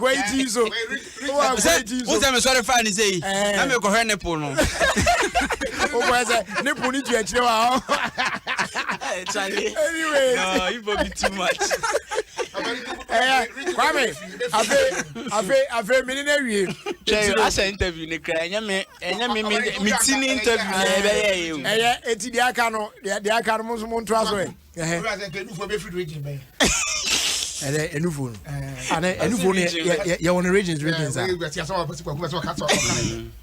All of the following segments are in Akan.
akoa yi ti so. Wowɔ akoa yi ti so. Sɛ mesɔre faa ne sɛ yi na mekɔhwɛ ne po no. Wokɔɛ sɛ ne po no tu akyire wa. Anyway. No, you be too much. Ɛyɛ Kwame afe afe afe mene no awie. Twɛ asɛ interview ne kra ɛnyɛ me ɛnyɛ me me ti ne interview na ɛbɛyɛ yɛ o. Ɛyɛ eti deɛ aka no deɛ aka no mo nso mo ntoa so ɛ. Ɛdɛ enufo no ana enufo no yɛ yɛ wɔ no regions regions a.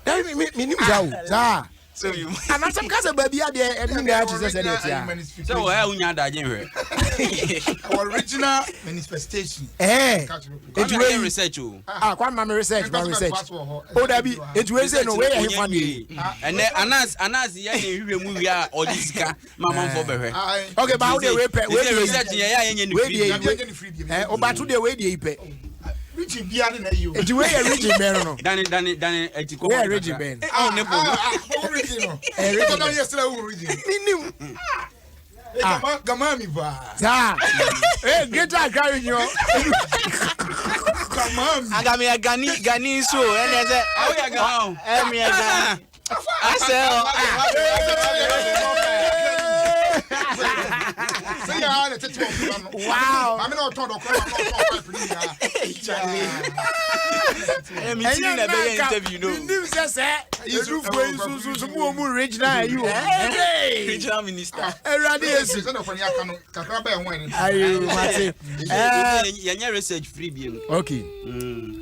Ɛmi mi mi nim saa o saa. Anasɛm ka sɛ baabi adeɛ ɛne nyinaa te sɛ sɛdeɛ ɛte a. Sɛ wɔ ɛ wonya adagye nhwɛ. Original manifestation. Ɛɛ eti wei research o. Ah kwa ma mi research ma research. O dabi eti wei sɛ no wei yɛ hefa deɛ yi. Ɛnɛ anas anas yɛ ne hwehwɛ mu wie a ɔgye sika ma amanfoɔ bɛhwɛ. Ok ba wo deɛ wei pɛ wei deɛ research yɛ yɛ a yɛnyɛ ne wei free deɛ bi. yi ɛ ɔbato deɛ wei deɛ yi pɛ. Region bia ne na yi o. Eti wei yɛ region bɛn no no. Dane dane dane ɛti kɔkɔ. Wei yɛ region bɛn. Ɔn ne po no. Wo region no. Ɛyɛ region bɛn. Yɛ srɛ wo region. Mi nim. Ah. Gama mi paa. Saa. Ee Greater Accra region. Gama mi. Aga mi yɛ Gani Gani nso o ɛna ɛsɛ. Awo yɛ Gana o. Ɛ mi yɛ Gani. Asɛ o. Sɛ yɛ ara na tete wɔ fura no. Wow. Maame na ɔtɔn dɔkɔrɔ na ɔtɔn pipe ne nyinaa. Ɛ mi ti na ɛbɛyɛ interview no. Nim sɛ sɛ edufuo yi sunsun mu wɔ mu regional ayi o. Regional minister. Awurade Yesu. Sɛ na ɔfɔ ni aka no kakra bɛyɛ ho ɛne. Ayi mate. Yɛnyɛ research free bi mu. Okay.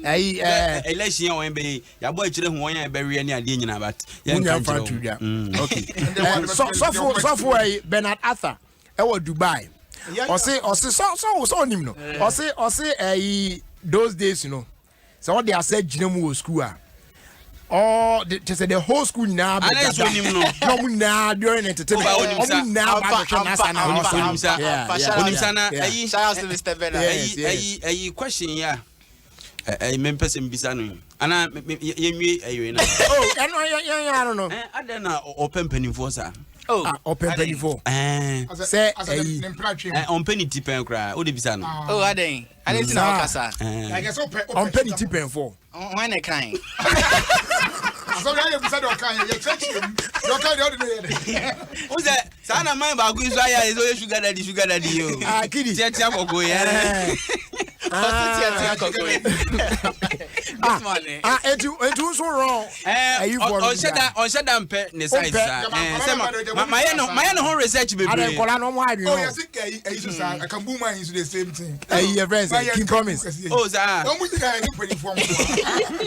Ayi ɛɛ. Election yɛ wɔn bɛyɛ yabɔ akyerɛ hu wɔn a ɛbɛweɛ ne adeɛ nyinaa but yɛn nka nfa tu dwa. Okay. Sɔfo sɔfo ɛyi Bernard Arthur ɛwɔ Dubai. Ɔse ɔse sɔ sɔ sɔ onim no. Ɔse ɔse ɛyi those days no. Sɛ ɔde asɛ gyina mu wɔ school a. All the kyɛ sɛ the whole school nyinaa bɛ dada na ɔmo nyinaa during ne tete ɔmo nyinaa ba bɛhwɛ n'asa na ɔsa. Onim sa na ɛyi Shout out to Mr. Bernard. ɛyi ɛyi ɛyi question yi a ɛyi mempɛ sɛ mbisa no yi ana yɛnwie ɛyi na. Oh ɛno yɛn yɛn ano no. Ɛ adɛn na ɔpɛ mpanimfoɔ saa. Oh ɔpɛ mpanimfoɔ. Ɛɛ sɛ ɛyi ɔmpɛ ne ti pɛn koraa o de bisa no. Oh adɛn adɛn ti na ɔkasa. Ɔmpɛ ne ti pɛn fɔ. Hwan na ɛkan? Asɔre ayɛ bisa deɛ ɔkan yɛ yɛkyerɛkyerɛ mu deɛ ɔkan deɛ ɔde ne yɛ dɛ. O sɛ saa na man baako yi so ayɛ ayɛ sɛ ɔyɛ sugar daddy sugar daddy yi o. Ah kidi. Tiatia kɔkɔɔ yi. Ɔsi tiatia kɔkɔɔ yi. This man eh. Ah etu etu nso wrong. Ɛɛ ɔnhyɛ da ɔnhyɛ da mpɛ ne size saa. Ɛɛ sɛ ma ma yɛ no ma yɛ ne ho research bebree. Adɛ nkɔla na ɔmo adwene. Oh yɛ si ɛyi ɛyi so saa akambu man yi so the same thing. Ɛyi yɛ fɛn sɛ King Promise. Oh saa. Ɔmo nyinaa yɛ ne mpanyinfoɔ mo.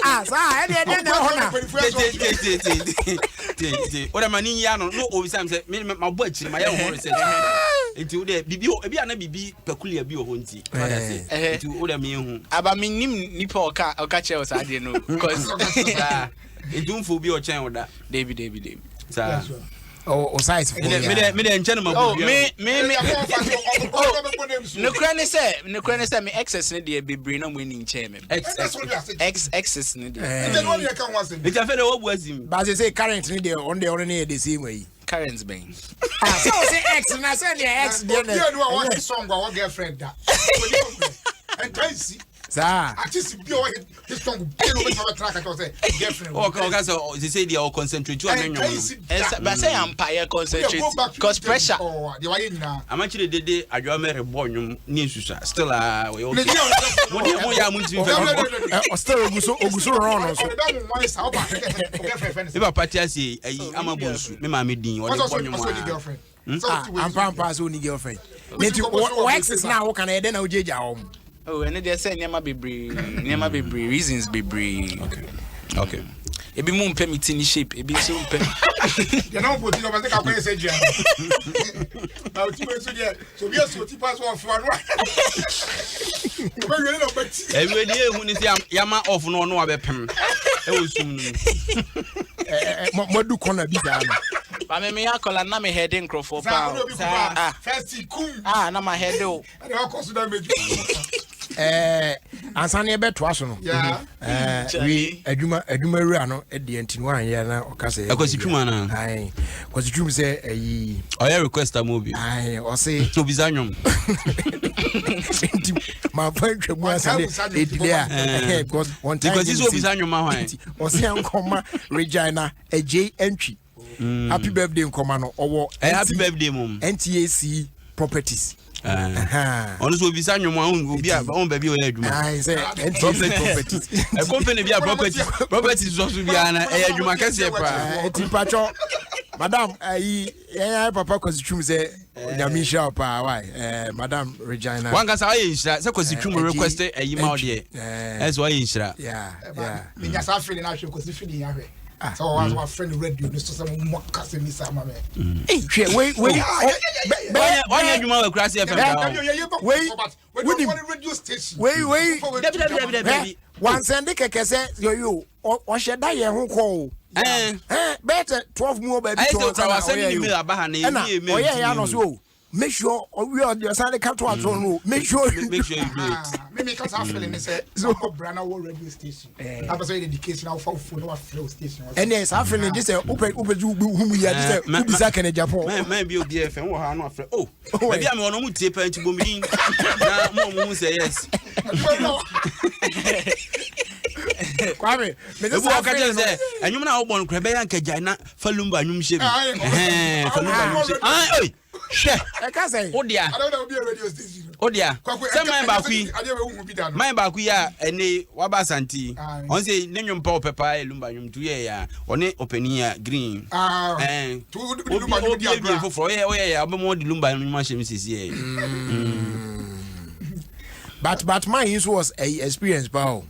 Ah saa ɛdi ɛdi ɛna ɛhɔ na. Te te te te te te o de ma ni yi ano no obi sam sɛ mi ma bɔ akyiri ma yɛ ho research. Nti o de bibi ebi ana bibi peculiar bi wɔ hɔ nti. Nti o de mi hu. Aba mi nim nipa ɔka ɔka kyerɛ ɔsaa deɛ no cause. Saa nti nfo bi ɔkyɛn o da. Debi debi debi. Saa. O size fo ya. Mi de mi de nkyɛn no ma bu bi. Me me me. Oh nukura ne sɛ nukura ne sɛ mi exes ne deɛ bebree na mo ani nkyɛn mi. X x x exes ne deɛ. Nti afei de wɔbu asim. Baasi sɛ current ne deɛ ɔno deɛ ɔno ne yɛ the same way. Current bɛn. Ah sɛ o se x na sɛ deɛ x deɛ na. Obi a wɔ hit song a wɔ girlfriend da. Ɛnta nsi. Saa. Artist bi a wɔ hit song bi a wɔbɛtuma bɛtena aka kyerɛ sɛ girlfriend. Ɔka ɔka sɛ sese deɛ ɔ concentrate on ne nnwom no. Ɛsɛ ba sɛ yɛn mpa yɛ concentrate cause pressure. Deɛ wayɛ nyinaa. Amakyere dede adwa mɛre bɔ nnwom ne nsusa still a ɔyɛ okay. Mo deɛ mo yɛ a mo ntumi fɛ bɔ. Still ogu so ogu so rɔn no so. Me papa te ase ayi ama bonsu me maame din ɔde bɔ nnwom a. Ah, ampa ampa sɛ ɔni girlfriend. Ne nti wɔ exes na woka na ɛdɛn na wogyagya wɔn. Oh, ɛno deɛ sɛ nneɛma bebree nneɛma bebree reasons bebree. Okay. Okay. Ebi mu mpɛ mi ti ni shape, ebi nso mpɛ. Deɛ na wɔn ti na wɔn sɛ kakɔ yɛ sɛ gyina. Na o ti bɛ nso deɛ so obi esi o ti pa so ɔfo ano. Ɔbɛ wie na ɔbɛ ti. Ewie deɛ ehu ni sɛ yama off no ɔno abɛpem ɛwɔ sum no mu. Ɛɛ mo adu kɔna bi saa no. Maame mi akɔla na mi hɛde nkurɔfoɔ paa o. Saa first kum. Ah na ma hɛde o. Ɛna ɔkɔ so na mɛ Ɛɛ ansa na yɛbɛtoa so no. Ɛɛ wi adwuma adwuma wura no deɛ nti no anyɛ na ɔka sɛ. Ɛkwasi twum ana. Ayi kwasi twum sɛ ɛyi. Ɔyɛ request ama obi. Ayi ɔse. Obisa nwom. Nti Mamfa ntwa mu ansa ne ɛdile a ɛhɛn because on time. Because sɛ obisa nnwoma hwan. Nti ɔse nkɔma Regina Adjei Antwi. Happy birthday nkɔma no ɔwɔ Eh, happy birthday mom. NTAC properties. Ɔno nso obisa nnwom a obi a ɔn baabi a ɔyɛ adwuma. Ayi sɛ NTAC properties. Ɛ company bi a property property sɔ so biara na ɛyɛ adwuma kɛseɛ paa. Eti mpatwɔ madam ayi yɛn ayɛ papa Kwasi Twum sɛ Nyame nhyira wo paa why madam Regina. Wankasa ɔyɛ nhyira sɛ Kwasi Twum request ɛyi ma wo deɛ ɛsɛ ɔyɛ nhyira. Yeah yeah. Menya saa feeling ahwɛ Kwasi feeling ahwɛ. Sɛ wɔn wa frɛ no radio no so sɛ mo mo kasa mi sa ma mɛ. Hwɛ wei wei. Wɔnyɛ adwuma wɔ Akurase FM da o. Wei wunim wei wei. Dabi dabi dabi dabi. Wansɛnde kɛkɛ sɛ yoyo ɔhyɛ da yɛn ho kɔ o. Bɛyɛ tɛ 12 mu ɔbɛ bi tɔn sanna ɔyɛ yi o. Ɛna ɔyɛ yɛ anɔ so o. Make sure ɔwi ɔdi ɔsan de ka to ato no make sure. Make sure you do it. Mi mi kasa afɛlɛ ni sɛ ɔkɔ bra na wɔ radio station. Abɛ sɛ yɛ dedication na wofa phone na wafrɛ o station. Ɛnɛ saa afɛlɛ ni sɛ wopɛ wopɛ ju hu mu yɛ adi sɛ wobisa kɛnɛ Japan. Mɛ mɛ bi obi yɛ fɛn wɔ ha no afrɛ o. Baabi a mi wɔ no ɔmo tie paa nti bɔ mi din na mo ɔmo hu sɛ yes. Kwame mɛ sɛ saa afɛlɛ no. Ɛnwom na ɔbɔ no kura bɛyɛ anka gya na fa lumba nwom hyɛ bi. Ɛhɛn fa lumba nwom hyɛ. Ah oi. Hwɛ. Ɛka sɛ. Wo dea. Wo dea. Sɛ man baako yi. Man baako yi a ɛne waba Asante yi. Ɔn sɛ ne nwom pa ɔpɛ paa yɛ lumba nwom tu yɛ ya. Ɔne ɔpanin a green. Ɛn. Obi obi ebien foforɔ ɔyɛ ɔyɛ ya ɔbɛma ɔde lumba nwom ahyɛ mu sisi yɛ. But man yi nso was a experience paa o.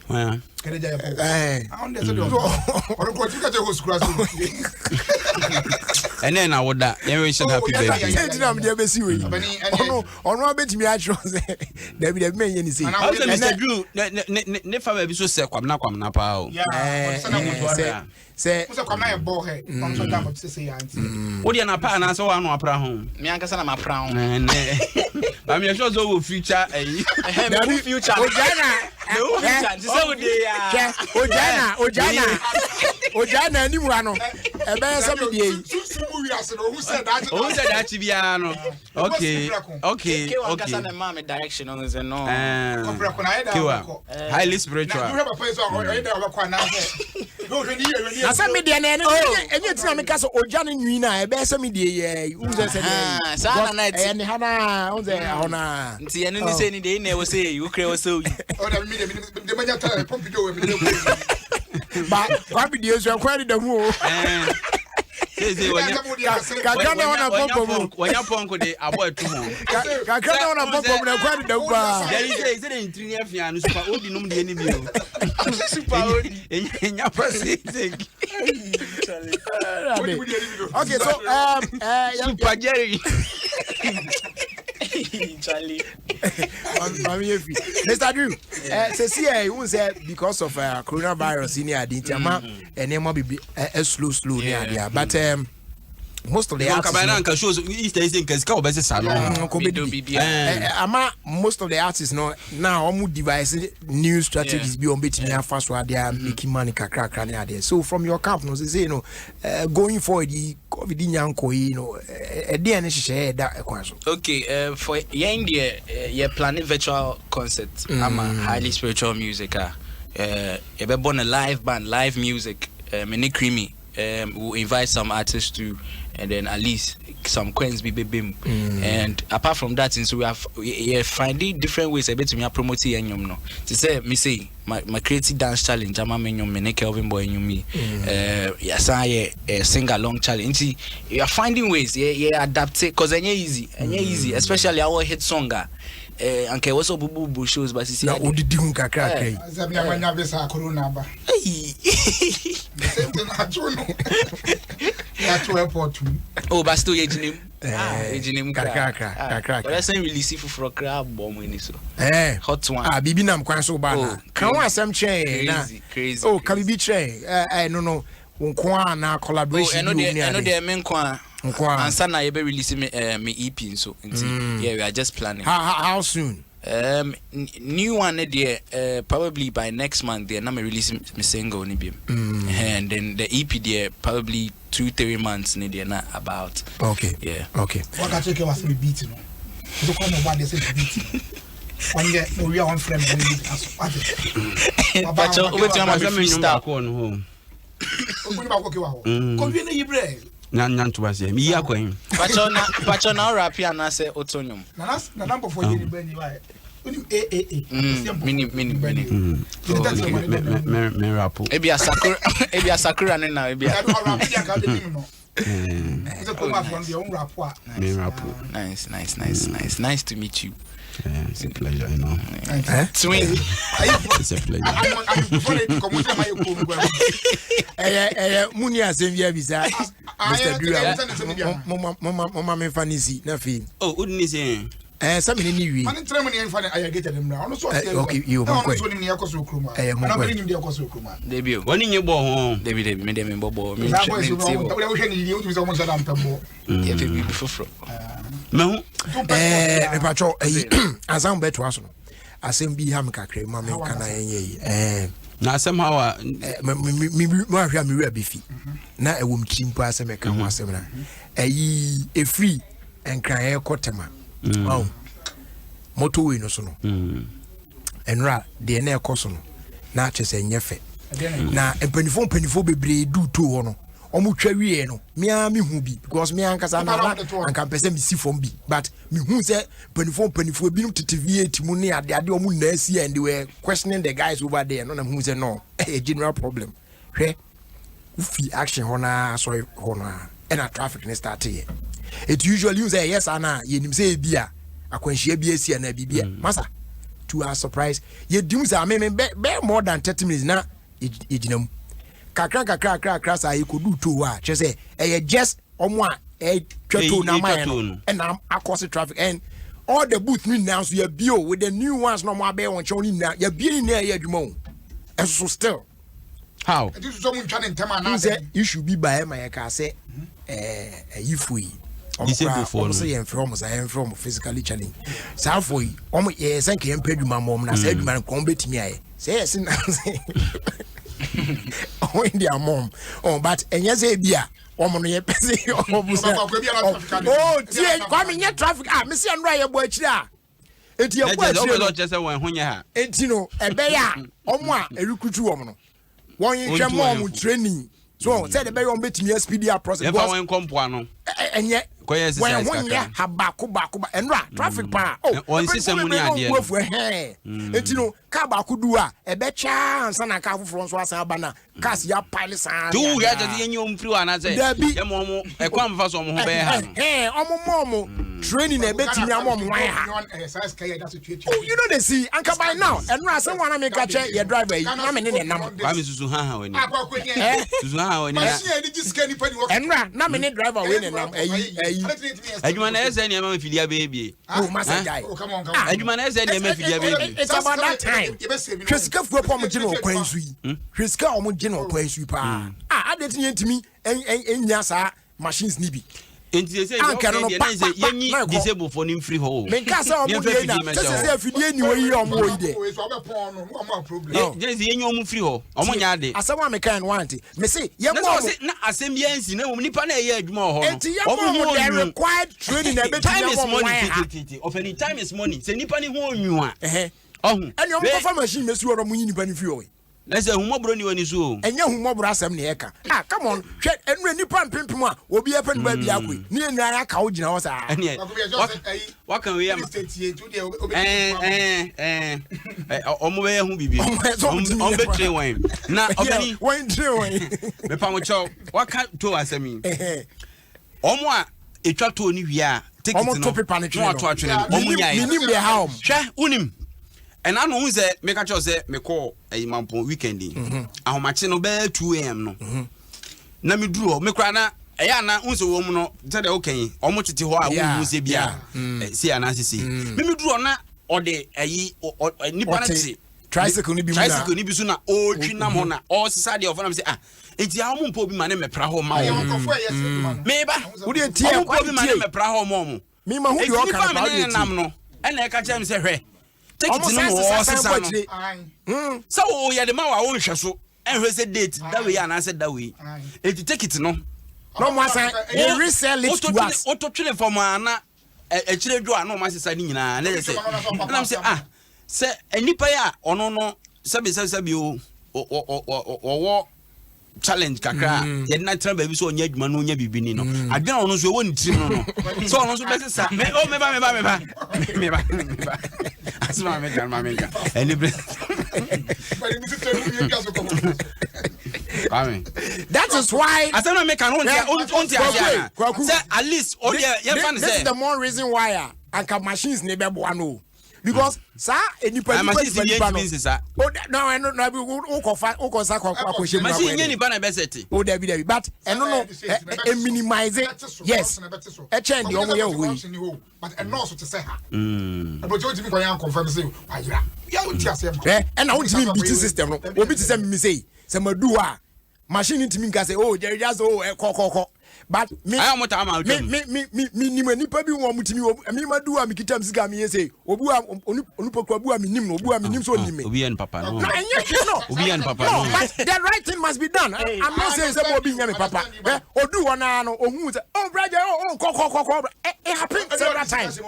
Ɛnɛ na woda yɛn wish happy birthday. Sɛ ntina mi deɛ bɛsi wei ɔno ɔno abɛtumi akyerɛ sɛ dabi dabi mɛ nyɛ ne sei. Awo sɛ Mr Drew ne ne ne fa baabi so sɛ kwamina kwamina paa o. Sɛ sɛ. Sɛ kwamina yɛ bɔɔ hɛ ɔno nso da bɔ sese ya nti. Wo deɛ na pa anaasɛ wo ano apra ho. Me ankasa na mapra ho. Ɛnɛ maame ɛsɛ sɛ wɔ future ɛyi. Dabi future. Ogya na mewu future nti sɛ wo de ya. Hwɛ ogya na ogya na ogya na anim ha no ɛbɛyɛ sɛ me deɛ yi. Sunsun mu wiase no ohun sɛ daakye. Ohun sɛ daakye biara no. Okay okay okay. Kewa na maa mi direction no sɛ no. Kewa highly spiritual. Na papa yi sɛ ɔyɛ dɛ ɔbɛkɔ anaasɛ. Na sɛ me deɛ no ɛno ɛnyɛ ti na meka sɛ ogya no nwi no a ɛbɛyɛ sɛ me deɛ yɛ wohu sɛ sɛ deɛ ɛyɛ ne ha no a wohu sɛ ɛhɔ no a. Nti ɛno ne sɛ ni deɛ ɛna ɛwɔ sɛ yɛyi wokura ɛwɔ sɛ oyi. Ba kwabi deɛ nso ɛkwan deda mu o. Kakra na ɔna pɔmpɔ mu. Wɔnya pɔnkɔ de abɔ ɛto ho. Kakra na ɔna pɔmpɔ mu na ɛkwan deda mu paa. Yɛyi sɛ sɛ de ntiri ne afia no super odi nom deɛ ne bi o. Super odi. Enya pɔsi sɛ. Okay so Super Jerry. Charlie. Mami Efi. Mr. Drew, sɛ si ɛ n sɛ because of coronavirus ni adi nti ama nneɛma bibi ɛ slow slow ni adi a but most of the artists. Nkaba na nka shows Easter yi sɛ nka sika wɔbɛsɛ sa no. Nko bɛ di. Ama most of the artists no now wɔn devise new strategies bi wɔn bɛtumi afa so ade a making money kakrakra ne adeɛ. So from your camp no sɛ no going forward yi COVID nya nkɔ yi no ɛdeɛ ne hyehyɛ ɛda ɛkwan so. Okay, for yɛn deɛ yɛ planning virtual concert ama highly spiritual music a yɛbɛbɔ no live band live music me ne Creamy we'll invite some artists too and then at least some coins be bebem. And apart from that, so we have we finding different ways a bit to promote yɛn nnwom no. Te sɛ me say my my creative dance challenge ama me nnwom me ne Kelvin Boy nnwom yi. Yɛsan yɛ sing along challenge. Nti we are finding ways yɛ adapt it cause ɛnyɛ easy, ɛnyɛ easy especially our hit song a anka ɛwɔ sɛ ɔbubu shows but sisi na odidi ho kakra kakra yi. Sɛ mi amanya visa corona ba. Same thing ato no. Yɛato airport mu. Oh, but still yɛgyina mu. Yɛgyina mu kakra kakra kakra. Yɛbɛsan release foforɔ koraa bɔ ɔmo ani so. Hot one. Ah, biribi nam kwan so ba na. Ka ho asɛm kyerɛ na. Crazy, crazy. Oh, ka biribi kyerɛ. Ɛ no no nko a na collaboration bi wɔ mu ne ade. Ɛno deɛ me nko a. Nko a. Ansa na yɛbɛ release me me EP nso. Nti yeah, we are just planning. How soon? New one ne deɛ probably by next month deɛ na me release me single ne bi. And then the EP deɛ probably 2-3 months ne deɛ na about. Okay. Yeah. Okay. Waka kyerɛ kɛ wase me beat no. So kɔ mo ba de sɛ beat. Ɔnyɛ na owia ɔnfrɛ me na mebi aso. Wate. Pacho, wobɛtumi ama me freestyle. Wobɛtumi baako kewa hɔ. Kɔwie no yi brɛ. Na na nto aseɛ. Meyi akɔ yi. Pacho na Pacho na ɔrapi anaasɛ ɔtɔ nnwom. Nana nana mpɔfo yɛ ne bɛ ni wa. Wonim AAA. Minim minim minim. Me me rapo. Ebi asakura ebi asakura ne na ebi. Ɔrapi deɛ nka bɛ no. Sɛ kurom afoɔ no deɛ wɔn rapo a. Me rapo. Nice nice nice nice nice to meet you. Yeah, it's a pleasure, you know. Eh? Twin. It's a pleasure. Ɛyɛ ɛyɛ mu ni asɛm bi abisa Mr. Dura mo ma mi fa ne si na afei. Oh, o ni se. Ɛɛ sɛ mi ni ni wie. Mane tẹrɛ mu ni yɛn fa ne ayɛ gate ne mura ɔno so ɔsɛ ok yi o mo nkɔ yi ɔno so nim ne yɛ kɔ so kurom a ɛyɛ mo nkɔ yi nim deɛ kɔ so kurom a. Debi o. Wɔn ni nye bɔ ho. Debi debi mi de mi bɔ bɔ mi ntwe mi nti bɔ. Wọ́n hwɛ ne yie wotumi sɛ wɔn nhyɛ da mpɛ bɔ. Yɛ fɛ biribi foforɔ. Mɛhu. Ɛɛ mipatwɔ ɛyi ansa mo bɛ to aso no asɛm bi ha mi kakra mu ma mi nka na yɛn yɛ yi ɛɛ. Na asɛm ha wa. Ɛɛ mi mi mi mi ahwɛ a mi wura bi fi na ɛwɔ mi ti mpo asɛm ɛka ho asɛm na ɛyi efiri nkran ɛkɔ tɛma. Mm. Motorway no so no. Ɛnora deɛ na ɛkɔ so no na kyerɛ sɛ nyɛ fɛ. Na mpanyinfoɔ mpanyinfoɔ bebree du too hɔ no wɔn twa wie no mea mi hu bi because mea ankasa na na anka mpɛ sɛ mi si fam bi but mi hu sɛ mpanyinfoɔ mpanyinfoɔ ebinom tete V8 mu ne ade ade wɔn nyinaa si and they were questioning the guys over there no na mi hu sɛ no ɛyɛ general problem hwɛ wofi action hɔ naa asɔre hɔ no a ɛna traffic ne start yɛ it usually hu sɛ ɛyɛ saa na yɛnim sɛ ebi a akwanhyia bi asi anaa biribi a mm. masa to our surprise yɛdi mu saa meme bɛ bɛ more than 30 minutes na yɛgyina mu kakra kakra kakra kakra saa yɛkɔdu tow a kyerɛ sɛ ɛyɛ just ɔmo a ɛtwa tow na ama yɛn no ɛna akɔse traffic and all the booth ni nyinaa nso yɛbie o with the new ones na ɔmo abɛyɛ wɔn kyɛw ni nyinaa yɛbie ni nyinaa ɛyɛ adwuma o ɛsoso still. How? Ɛti soso mu ntwa ne ntɛm anaa? Sɛ issue bi ba ɛma yɛ kaa sɛ ɛɛ ɛyifo yi. Ɔmo kura ɔmo sɛ yɛn fɛ ɔmo sa yɛn fɛ ɔmo physically challenge. Saa afɔ yi ɔmo yɛ sɛ nka yɛn pɛ adwuma ma ɔmo na saa adwuma no kɔn bɛtumi ayɛ. Sɛ yɛ se na se ɔmo di ama ɔmo ɔmo but ɛnyɛ sɛ ebi a ɔmo no yɛ pɛ sɛ ɔmo sɛ oh tie Kwame nyɛ traffic ah mesi ɛnura yɛ bɔ akyire a eti yɛ bɔ akyire no eti no ɛbɛyɛ a ɔmo a ɛrekutu wɔn no wɔn nhwɛ mɔ ɔmo training so mm. sɛ ɛbɛyɛ wɔn bɛtumi aspeed up process. yɛn fa wɔn nkɔ mpoano. Ɛnyɛ wɔn ho nyɛ ha baako baako ba ɛnura traffic mm. paa o wɔn sisɛm mu ni adeɛ no ɛhɛn mm. eti no kaa baako du a ɛbɛkyaa ansa na kaa foforɔ nso asan aba na cars yɛ apile saa. Tí wúwúrẹ́ àti yẹn nyɛ wɔn firi hɔ anaasɛ. Dabi. Yɛ mɔ ɔmo ɛkwan afa so ɔmo ho bɛyɛ ha no. Ɛhɛn ɔmo mɔ ɔmo training na ɛbɛtumi ama ɔmo wɔn ha. Oh you know they see anka by now ɛnura asɛm wɔn anam ka kyɛ yɛ driver yi na mi ne ne nam. Kwame susu ha ha wɔ ni. Susu ha ha wɔ ni. Ɛnura na mi ne driver wei ne nam ɛyi ɛyi. Adwuma na ɛsɛ nneɛma mfidie abɛyɛ bie. Oh, masa gyae. Ah, adwuma na ɛsɛ nneɛma afidie abɛyɛ bi. It's about that time. Hwɛ sika fuo pa ɔmo gye no ɔkwan so yi. Hmm? Hwɛ sika a ɔmo gye no ɔkwan so yi paa. Hmm. Ah, adeɛ ti yɛn ntumi nya saa machines ni bi. Nti sɛ sɛ no pa pa pa yɛnyi disable fo no mfiri hɔ o. Menka sɛ ɔmo deɛ na sɛ sɛ sɛ afidie ni wɔ yi ɔmo wɔ yi deɛ. Gyesi yɛnyi ɔmo firi hɔ ɔmo nyɛ ade. Asɛm a meka no wante. Mese yɛ mɔ ɔmo. Na asɛm bi ansi na mmom nipa na ɛyɛ adwuma wɔ hɔ no. Enti yɛ mɔ ɔmo the required training na ɛbɛtumi Time is ama ɔmo money ayɛ ha. titititi ɔfɛni time is money sɛ nipa ne ho onyu a. Ɛhɛ. Ɔho. Ɛne ɔmo kɔfa machine bɛsi hɔ na ɔmo nyi nipa no firi hɔ yi. Na sɛ ahummɔborɔ ni w'ani so o. Ɛnyɛ ahummɔborɔ asɛm na yɛka. Ah come on hwɛ ɛnura nipa mpempem a obi ɛpɛ ne baabi akɔ yi ne yɛn nyinaa yɛaka wo gyina hɔ saa. Ɛneɛ waka wei ama ɛɛ ɛɛ ɛɛ ɔmo bɛyɛ ho biribi ɔmo bɛ train wɔn na ɔbɛni wɔn train wɔn. Mepa mo kyɛw waka to asɛm yi ɔmo a etwa tow ni wie a ticket no ɔmo to pepa no twene no ato atwene no ɔmo nyae minim deɛ ha ɔmo hwɛ wonim ɛna no ho sɛ meka kyerɛ sɛ mekɔɔ ɛyi mampɔn weekend yi mhm. ahomakye no bɛyɛ 2 am no mhm. na meduru hɔ mekora na ɛyɛ ana wo sɛ wɔ mu no sɛdeɛ woka yi ɔmo tete hɔ a wohu sɛ bia mm. sei anaasɛ sei mm. me meduru hɔ na ɔde ayi nipa no te tricycle ni bi mu na tricycle ni bi so na ɔretwi nam hɔ na ɔresesa deɛ ɔfɔ nam sɛ ah eti a wɔn mpɔ obi ma ne mɛpra hɔ ma wɔn meba wɔn mpɔ obi ma ne mɛpra hɔ ma wɔn mema hu deɛ eti ɔka nipa no mi paa ne deɛ ne nam tie no ɛna ɛka kyerɛ mi sɛ hwɛ ɔmo tekiti no san na sesa san ɔresesa kɔ no akyire hmm. sɛ o yɛ de ma wa o nhwɛ so ɛnhwɛ sɛ date da wei anaasɛ da wei eti tekiti no na ɔmo asan they resell it to us woto twene fam a na. akyire dwo a na ɔmo asesa ne nyinaa na yɛ sɛ ɛnam sɛ ah sɛ nipa yi a ɔno no sɛbi sɛbi sɛbi o ɔwɔ challenge kakra a yɛde no atena baabi sɛ ɔnyɛ adwuma na ɔnya biribi ni no, adwene a ɔno nso ɛwɔ ne tirim no no sɛ ɔno nso bɛsesa me o meba meba meba meba meba asɛm a meka no ma menka ɛne berɛ. Kwame. That is why. Asɛm na meka no wonte ase ana sɛ at least ɔdeɛ yɛmfa no sɛ. This is the more reason why a anka machines ne bɛboa no o. Because saa nipa nipa nipa nipa no o na ɛno na bi wokɔ fa wokɔ nsa kɔ akɔhyɛ mu akɔ machine nye nipa na ɛbɛ sɛte. O dabi dabi, but ɛno no ɛ minimize, yes, ɛkyɛn deɛ ɔmo yɛ wɔ yi. But ɛnɔɔso te sɛ ha ɛbɛtɛ wotumi kɔ yɛ ankɔnfɛm sɛ wayera yɛ wote aseɛ ma. Ɛ ɛna wontumi mbiti system no, obi te sɛ mimi sei sɛ madu hɔ a machine ntumi nka sɛ, oh, Jerry Jazz, oh, ɛ kɔ kɔ kɔ, but me Ayɛ ɔmo taa ma me atwam. Me nim nipa bi wɔn tumi wɔ mi ma du a mi kita mi sika mi yɛ sɛ obi wa onipa kura bi wa mi nim no, obi wa mi nim so onim mi. Obi yɛ no papa no. No, ɛnyɛ hwɛ no. Obi yɛ no papa no. No. But the right thing must be done. I'm not saying sɛ mo obi nyɛ mi papa. Ɛ odu hɔ naa no ohun sɛ, oh, brother, oh oh kɔ kɔ kɔ kɔ, it happen several times.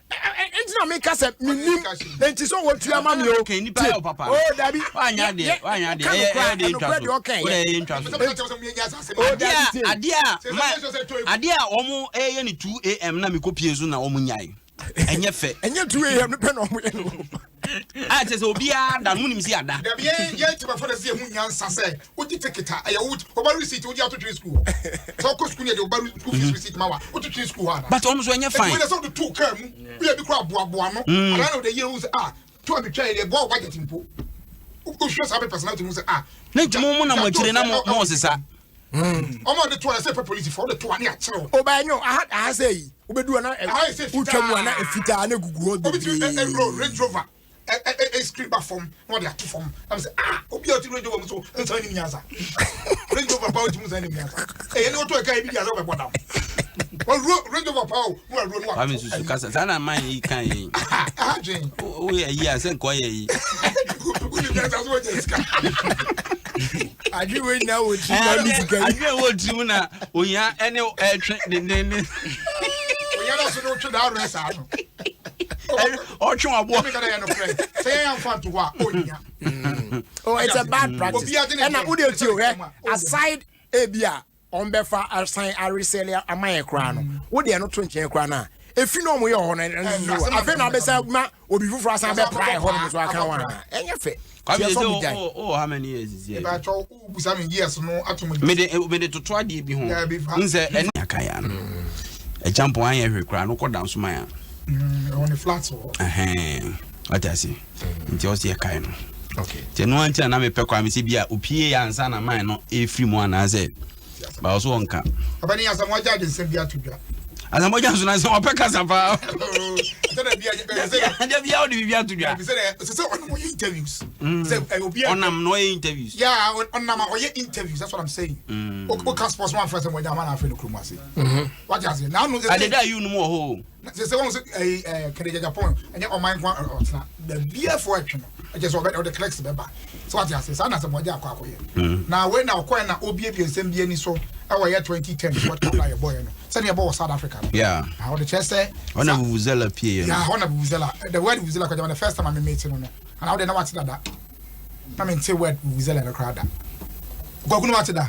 Nti na mi ka sɛ mi nim nti sɛ wɔtua ma mi o. Okay, nipa yɛ o papa. O dabi. Wanya deɛ, wanya deɛ, ɛyɛ ɛyɛ de ntwa so. Ɔka O de ɛyɛ ntwa so. O Adeɛ dabi a tie. Adeɛ a ma adeɛ a wɔn ɛyɛ ne 2 a.m. na mi kɔ pie so na wɔn nyae. Ɛnyɛ fɛ. Ɛnyɛ 2 a.m. no pɛ na ɔmo yɛ no. A kyerɛ sɛ obiara da no mu nim si ada. Dabi, yɛn tìmɛfo na sɛ yɛhu nyansa sɛ wogye ticket a ɛyɛ wo ɔba receipt wogye ato twene school hɔ sɛ wokɔ school ne yɛde ɔba school fees receipt ma wa woto twene school hɔ ana. But wɔn nso ɛnyɛ fine. Ɛti wei sɛ wode too kaa mu woyɛ bi kora aboaboa no anaa na wode yie wo sɛ ah to a betwa yɛ deɛ boa wo budget mpo wohwɛ saa papers na wotumi sɛ ah. Ne nti mo mo nam akyire na mo mo sesa. Ɔma wode to a sɛ pɛ polisifoɔ wode to a ne akyerɛ wo. O ba enyo aha aha sɛ yi wobɛdu ana Aha yɛ sɛ wotwa mu ana efitaa na egugu hɔ obi tumi bebree. ɛ Range Rover ɛ ɛ ɛ screen ba fam na ɔde ato fam na sɛ ah, obi a ɔte Range Rover mu so nsan nim nyansa. Range Rover pa ɔtumi nsan nim nyansa. Ɛyɛ ne wɔtɔ ɛka ebi di asɛ ɔbɛbɔ dam wɔwuro Range Rover pa o na wɔawuro no wato. Kwame susu kasa saa na man yi kan yi. Aha dwen. O yɛ yi a sɛ nkɔ yɛ yi. Wuli nyansa so wɔgye sika. Adwi wei nyinaa wɔ tiri na ɔne sika yi. Adwene wɔ tiri mu na ohia ɛne ɛtwe dendenden. Oyɛ no so ne wotwe daa rɛ saa no. Ɔtwe waboɔ. Ɛmi kana yɛ no korɛ sɛ yɛn anfa nto hɔ a ɔnya. Oh, it's a bad practice. Obi adi ne Ɛna deɛ. wode ti o hɛ aside ebi a ɔmbɛfa asan aresɛle ama yɛ koraa no, wode ɛno to nkyɛn koraa no a efi na ɔmo yɛ hɔ no ɛno nso so afei na abɛsa ma obi foforɔ asan bɛprae hɔ nom so aka ho a ɛnyɛ fɛ. Kwame Tiɛ sɛ sɛ ɔmo o gyae. o how many years is here? Ìbàtɔ wo busa mi years no ato mu. Mede toto adeɛ bi ho. Dabi fa. N sɛ ɛne aka ya no. Ɛkyampɔn anyɛ hwee koraa no kɔ dan so man a. Ɛwɔ ne flat wɔ. Ɛhɛn. Wate ase. Nti ɔsɛ yɛ kae no. Okay. Nti ɛno anti na na mepɛ kwa me sɛ bi a opie yɛ ansa na man no ɛfiri mu anaasɛ ba ɔso ɔnka. Ɔbɛni Asamoah gya de nsɛm bi ato dwa. Asamoah so na sɛ ɔpɛ kasa paa. Sɛ bi a sɛ Da bia wode biribi ato dwa. sɛ sɛ ɔnam ɔyɛ interviews. Sɛ obi a Ɔnam na ɔyɛ interviews. Yeah, ɔnam a ɔyɛ interviews, that's what I'm saying. O ka sports man fɛ sɛ mo ɛdi ama na afɛ no kurom ase. Wati ase na anu sɛ Adeda yi no mu wɔ hɔ o. Sɛ wɔn sɛ ɛyi ɛ Kennedy Agyapong ɛnyɛ ɔman kwan ɔtena baabi ɛfɔ ɛtwe no ɛkyɛ sɛ ɔbɛ ɔde clerks bɛba sɛ wati ase saa na sɛ mo ɛdi akɔ akɔyɛ. Na wei na ɔkɔɛ na obiebie nsɛm bi ani so ɛwɔ yɛ 2010 World Cup na yɛ bɔ yɛ no sɛdeɛ ɛbɔ wɔ South Africa no. Na ɔde kyerɛ sɛ. Ɔna vuvuzela pie yɛ no. Yeah, ɔna vuvuzela, the word vuvuzela kɔjama, the first time I met no and awo de na wate dada na me nte word vuvuzela no koraa da. Kwaku no wate da.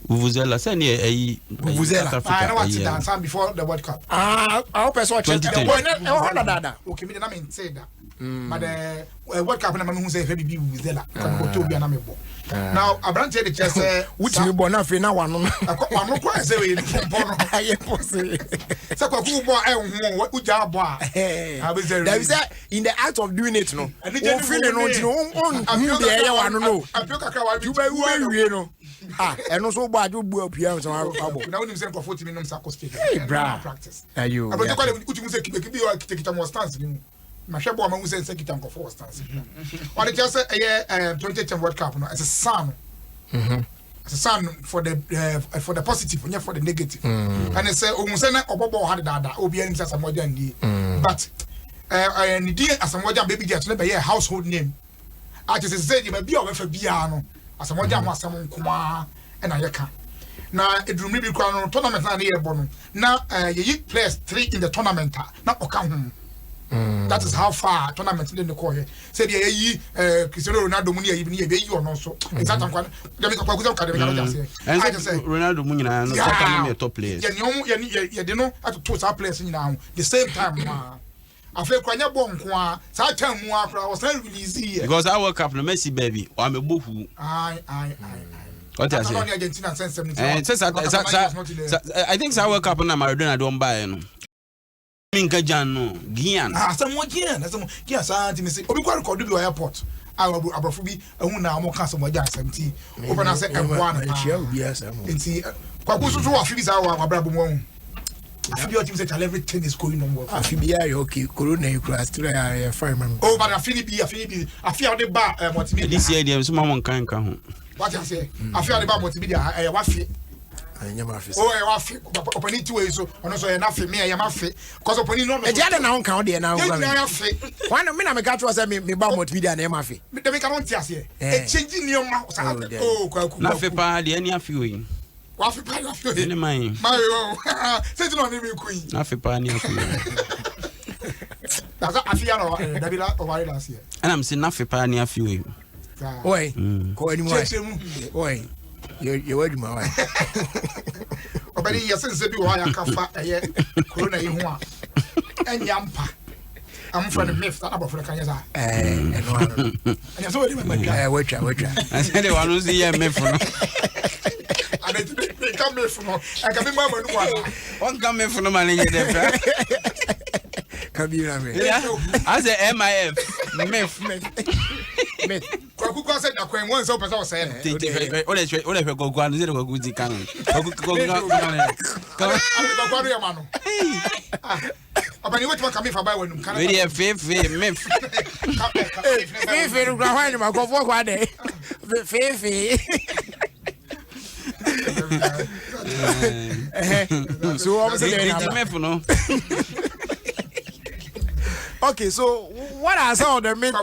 Vuvuzela sɛ ne ɛyi Vuvuzela. South Africa Ah, na wate ɛyi da ansa before the World Cup. Ah, ah, wopɛ sɛ ɔkyɛ 2010. ɛwɔ ɛwɔ hɔ dadaada. Okay, me de na me nte da. But the World Cup na ma me hu sɛ yɛfrɛ biribi vuvuzela kɔ me kɔtɔ obi a na me bɔ. Now aberanteɛ de kyerɛ sɛ Wotumi bɔ na afei na wano no. Ɛkɔ wano kɔ ɛsɛ wei mpɔ no. Ayɛ pɔ se. Sɛ kwaku bɔ a ɛnho wogya bɔ a. Ah, bɛ sɛ Dabi sɛ in the act of doing it no, Anigye ne wo feeling no wo nti no, wo nhu deɛ ɛyɛ wano no. Apio kakra wa bi. Wobɛwie no. Ah, ɛno nso wobɔ adwo bu apua nso abɔ. Na wonim sɛ nkurɔfoɔ tumi nom sa kɔ stage. Hey, bra. Practice. Ayo. Abrɔkyɛ kɔ de wotumi sɛ kibekibi a kitakita mu wɔ stance ne mu. Mahwɛ bɔ a mahu sɛ nsɛ kita nkurɔfoɔ wɔ stance mu. Ɔde kyerɛ sɛ ɛyɛ 2010 World Cup no ɛsesa no. Ɛsesa no for the positive, nyɛ for the negative. Ɛne sɛ ohun sɛ na ɔbɔ bɔɔl ha dedaada, obiara nim sɛ Asamoah Gyan nie. But ne din Asamoah Gyan Baby Jet no bɛyɛ household name. A kyerɛ sɛ sɛ deɛ baabi a ɔbɛfa biara no Asamoah Gyan ho asɛm nko ara ɛna yɛka. Na eduru mmere bi koraa no, tournament na ne yɛbɔ no, na eh, yɛyi players three in the tournament a, na ɔka ho. That is how far tournament de ne kɔɔyɛ. Sɛ deɛ yɛyi eh, Cristiano Ronaldo mu ne yɛyi ne yɛbɛyi ɔno nso. Exact nkwa dɛm ka kwaku sɛ ɔka dɛm ka ɔgya aseɛ. Ɛnsɛ Ayɛ sɛ Ronaldo mu nyinaa no sɛ ka no yɛ top players. Yɛne ɔmo yɛne yɛde no atoto saa players nyinaa ho the same time no ara. Afei koraa nyɛ bɔɔl nko ara, saa time mu ara koraa ɔsan release yɛ. Because that World Cup no Messi baabi wamɛbɔ huu. Aye aye aye aye. Ɔte Ata aseɛ. na ɔne Argentina nsɛnsɛm no ti. Eh, sɛ sa sa sa I think saa World Cup no na Maradona de wɔn baeɛ no. Mi nka Jan no, Gian. Ah, asɛm wɔ Gian, asɛm Gian saa nti mese obi kɔ rekɔdo bi wɔ airport a aborɔfo bi ahu na wɔn ka asɛm wɔagya asɛm nti wopɛ na sɛ ɛboa no paa nti kwaku nso so wɔ afe bi saa wɔ abrabɔ mu ahu. Afi bi ɔtumi sɛ chale everything is going on well. Afi bi ayɛ okay corona yi kura still ayɛ yɛ fine ma mi. Oh but afi ni bi afi ni bi afi a ɔde ba ɛ multimedia. This year deɛ nso ma mo nka nka ho. Wati ase afi a ɔde ba multimedia ɛyɛ wafi. Ɛnyɛ ma afi. Oh ɛyɛ wafi ɔpɛni ti wɔ yi so ɔno nso ɛyɛ n'afi mi ɛyɛ ma fi cause ɔpɛni no. Ɛdi adi na ɔnka ɔdeɛ na ɔnka mi. Yɛ nyinaa afi. Wɔn mi na mi ka kyerɛ sɛ mi ba multimedia na ɛyɛ ma fi. Dɛbi ka no nti aseɛ. Ɛkyɛnji nneɛma saa oh kwaku. N'afi paa deɛ ɛni afi wɔ yi. Wafe paa na afe. Ne man. Maa yi o. Sɛ ti na ɔne mi ku yi. N'afe paa ni afe. Na sɛ afe ya na ɔware dabi la ɔware last year. Ɛna mi sɛ n'afe paa ni afe wei. Ɔyɛ kɔ anim wa. Ɔyɛ yɛ wɔ adwuma wa. Ɔbɛni yɛ sɛ nsɛ bi wɔ hɔ a yɛaka fa ɛyɛ corona yi ho a ɛnyɛ ampa. Amfra no myth na abɔfra ka nyɛ saa. Ɛɛ ɛno ano. Ɛnyɛ sɛ wɔde mɛma twa. Ɛɛ wɔatwa wɔatwa. Ɛsɛ de wɔn nso yɛ myth no. Ade ti mi nka myth no ɛka mi maa ma numu ana. Wɔn ka myth no ma ne nyɛ dɛ fɛ. Ka bi na mi. Asɛ MIF myth. Myth. Kwaku kɔ sɛ dakwan mu wɔn sɛ ɔpɛ sɛ ɔsɛɛ no. Tete hwɛ o de hwɛ o de hwɛ kwaku ano sɛ de kwaku ti kan no. Kwaku kwaku kan no. Kwaku ano yɛ ma no. Ɔbɛni wetin ma kame fa ba wɔ num kana. Wei deɛ feefee mef. Feefee no kura hwan ne ma nkɔfoɔ kɔ adɛ. Feefee. So wɔn sɛ dɛn na. Mef no. Okay, so what are some of the myths? Oh,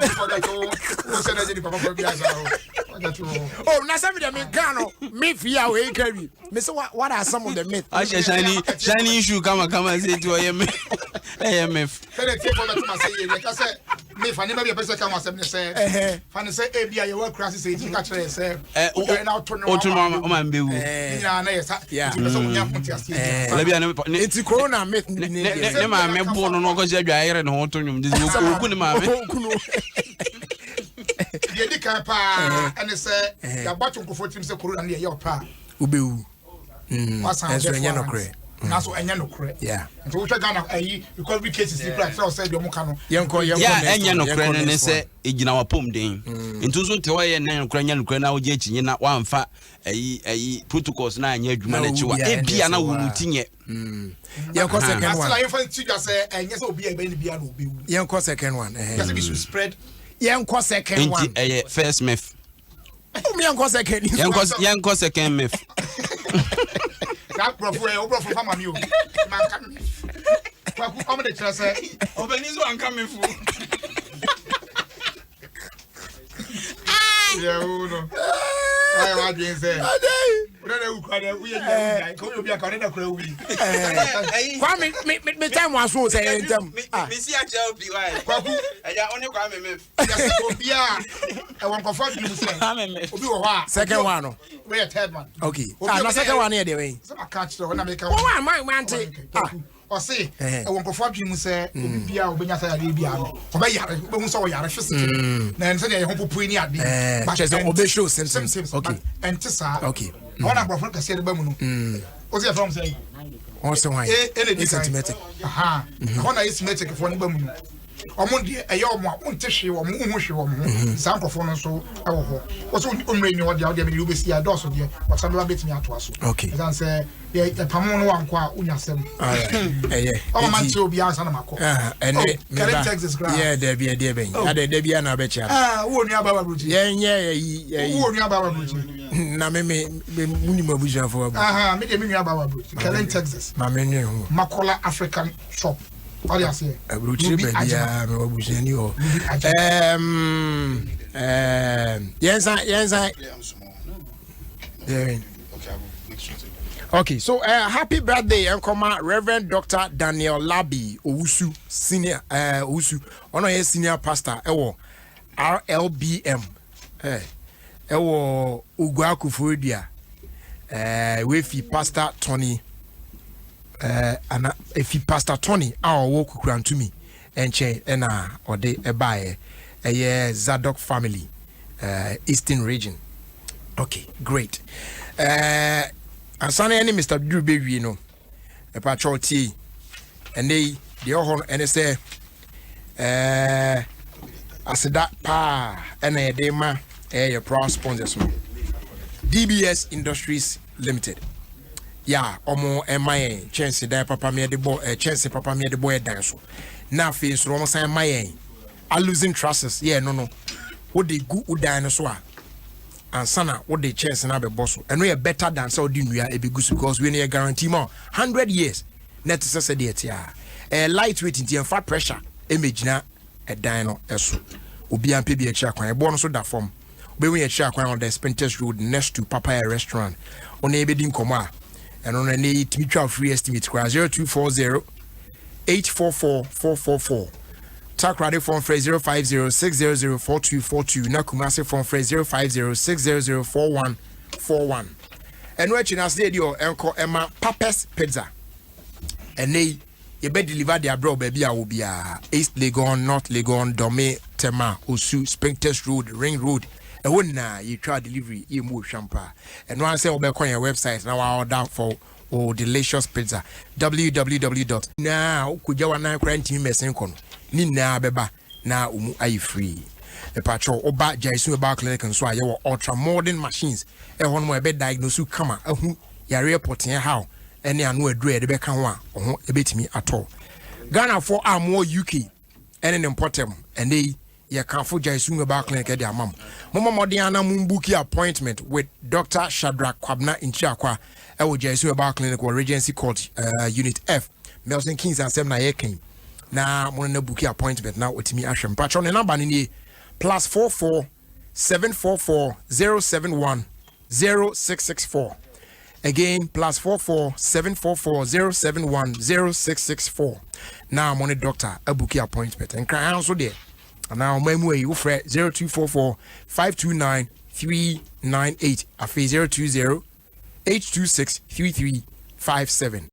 na sɛ mi deɛ mi nka no myth yi a wei ka bi. Me say what, what are some of the myths? Ahyɛ shiny shiny shoe kama kama sɛ ti ɔyɛ me ɛyɛ me. Sɛdeɛ tie fɔ bɛtoma sɛ yie yɛka sɛ me fa nneɛma bi a ɛpɛ sɛ ka ho asɛm ne sɛ fa ne sɛ ebi a yɛwɔ akura ase sɛ ɛtumi ka kyerɛ yɛ sɛ wodware na woto nnwom woto nnwom ama mbɛwu ne nyinaa na yɛ sa nti pɛ sɛ wonya ho te aseɛ ɛbi a ne nti corona myth ne ne maame bo no na ɔkɔhyɛ adwa ayere ne ho to nnwom de sɛ ɔku ne maame deɛ di kan paa ɛne sɛ yɛabɔ to nkurɔfoɔ tirim sɛ corona no yɛyɛ ɔpɛ a wobɛwu ɛnso ɛnyɛ nokorɛ nanso ɛnyɛ nokorɛ nti wohwɛ Ghana ayi recovery cases ni kura kyerɛ sɛ deɛ ɔmo ka no yɛnkɔ yɛnkɔ next ɛnyɛ nokorɛ no ne sɛ ɛgyina wapɔmuden nti nso te hɔ yɛ ne nokorɛ nyɛ nokorɛ na wogye akyinnye na woamfa ayi ayi protocols na anyɛ adwuma no akyi wa ebia na wo no ti nyɛ yɛnkɔ second one asila yɛmfa nti dwa sɛ ɛnyɛ sɛ obi a ɛbɛyɛ ne bia na obɛwu yɛnkɔ second one yɛsɛ bi should spread yɛnkɔ second one nti ɛyɛ first myth Um, yɛnkɔ second. Yɛnkɔ yɛnkɔ second myth. Saa borɔfo ɛ o borɔfo fa ma mi o. Ma nka mi. Kwaku ɔmo de kyerɛ sɛ. Ɔbɛni nso anka mi fo. Yɛ wo no. Ayɛ wa dwen sɛ. Wọ́n dẹ̀ wù kura dẹ̀ wúyẹ ní ẹ̀wù yà kò yóò bí akọ ọ̀dẹ̀ dẹ̀ kura wù yìí. Kwame mi mi mi time wa so sɛ ɛyɛ ntɛm. Mi si akyɛ obi wa yɛ. Kwaku. Ɛyà ɔne Kwame myth. Yɛsɛ obi a ɛwɔ nkɔfɔ adwene mu sɛ obi wɔ hɔ a. Second one no. Wei yɛ third one. Okay. Ah na second one yɛ deɛ wɛn. Sɛ ma ka kyerɛ wɔn na mi ka. Wɔn wa ma ma nte. Ah. Ɔse ɛwɔ nkɔfɔ adwene mu sɛ obi bia a obɛnya saa yareɛ bia no ɔbɛyare wobɛhu sɛ ɔyare physically na ɛne sɛdeɛ yɛ ho popoe ne ade kyerɛ sɛ ɔbɛ show symptoms okay ɛnte saa okay na wɔn aborɔfo no kɛseɛ de ba mu no ɔse yɛfrɛ wɔn sɛ wɔn sɛ wɔn asymptomatic ɛhɔ na asymptomatic foɔ no ba mu no wɔn deɛ ɛyɛ wɔn a wonte hwee wɔn ho hwee wɔn ho mhm. saa nkurɔfoɔ no nso wɔ hɔ wɔsɛ ommerɛ ni hɔ deɛ wodeɛ mede wobɛsi a ɛdɔɔso deɛ wɔsan bɛba bɛtumi atoa so ɛsiane sɛ yɛpamo no wankɔ a wonya asɛm ɛyɛ ɔma ma nkyerɛ obiara ansa na makɔ ah, ɛne oh, meba Texas koraa yɛ dabi ɛdeɛ bɛn oh. adɛ dabi ana abɛkyia ah, wowɔ nua baa wabrokyi yɛnyɛ yɛyi yɛyi wowɔ nua baa wabrokyi na me me me munim abusuafoɔ abu me deɛ me nua baa wabrokyi Karen Texas ma me nwen ho Makola African shop ɔde aseɛ. Aburukyiri baabiara mewɔ abusuani hɔ. Yɛnsa yɛnsa. Okay, so happy birthday nkɔma Reverend Dr Daniel Labi Owusu senior, Owusu, ɔno yɛ senior pastor ɛwɔ RLBM ɛwɔ Ogua Koforidua. Wefi Pastor Tony, ana efi Pastor Tony a ɔwɔ Kukurantumi nkyɛn ɛna ɔde ɛbaeɛ. Ɛyɛ Zadok family, Eastern Region. Okay, great. Ansa na ɛne Mr Duru bɛwie no, ɛpakyɛw tie, ɛnɛ yi deɛ ɔhɔ no ɛne sɛ aseda paa ɛna yɛde ma ɛyɛ yɛ proud sponsors no, DBS Industries Limited, yà ɔmo ɛma yɛn kyɛnse dan papa mi yɛde bɔ kyɛnse papa mi yɛde bɔ yɛ dan so, na afei nso ɔmo san ma yɛn aluxin trusses. Yɛ no wode gu wo dan no so a, ansa na wode kyɛnse no abɛbɔ so, ɛno yɛ better than sɛ wode nnua ɛbɛgu so, because wei no yɛ guarantee ma 100 years na ɛte sɛ sɛdeɛ ɛte a ɛyɛ light weight, nti yɛmfa pressure ɛmɛgyina ɛdan no ɛso. Obiara mpɛ bi akyiri akwan, ɛboɔ no so da fam. Wobɛhu yɛ akyiri akwan on the Spintex Road, next to Papaya Restaurant. Ɔno yɛbɛdi nkɔmmɔ a, ɛno no ɛnɛ yɛtumi twa free estimate koraa. 0240 844 444. Takoradi phone frɛ 050 600 4242, na Kumase phone frɛ 050 600 4141. Ɛno akyi no, ase deɛ ɛnkɔ ɛma Papa's Pizza. Ɛnɛ yi yɛbɛ deliver de abrɛ baabi a wɔ biara: East Legon, North Legon, Dome, Tema, Osu, Spintex Road, Ring Road, ɛhɔ nyinaa yɛtwa delivery. Yɛ mu ohwam paa. Ɛno ara sɛ wobɛkɔ yɛn website na wa for o delicious pizza, www na wokɔgya wanan koraa ntumi mmɛsen kɔ no ne nyinaa bɛba na ɔmu ayɛ free. Ɛpakyɛw, woba Jaisu Herbal Clinic nso a, yɛwɔ ultra modern machines ɛhɔ nom a ɛbɛ diagnose kama, ahu yareɛ pɔteɛ haw ɛne ano aduru a yɛde bɛka ho a ɔho ɛbɛtumi atɔ. Ghanafoɔ a mowɔ UK ɛne ne mpɔtɛm, ɛnɛ yi yɛkamfo Jaisu Herbal Clinic ɛde ama mo. Momma mmɔden ana mo book appointment with Dr Shadrack Kwabena Nkyiriakwa ɛwɔ Jaisu Herbal Clinic wɔ Regency Court, Unit F, Milton Keynes. Asɛm na yɛka na mo no na book appointment na wɔtumi ahwɛ. Mpakyɛw, ne number no nie: +44 744 071 0664. Again, +44 744 071 0664 na mo ne doctor a book appointment. Nkran ha nso deɛ, anaa ɔman mu ayi, wofrɛ 0244 529 398, afei 020 826 3357.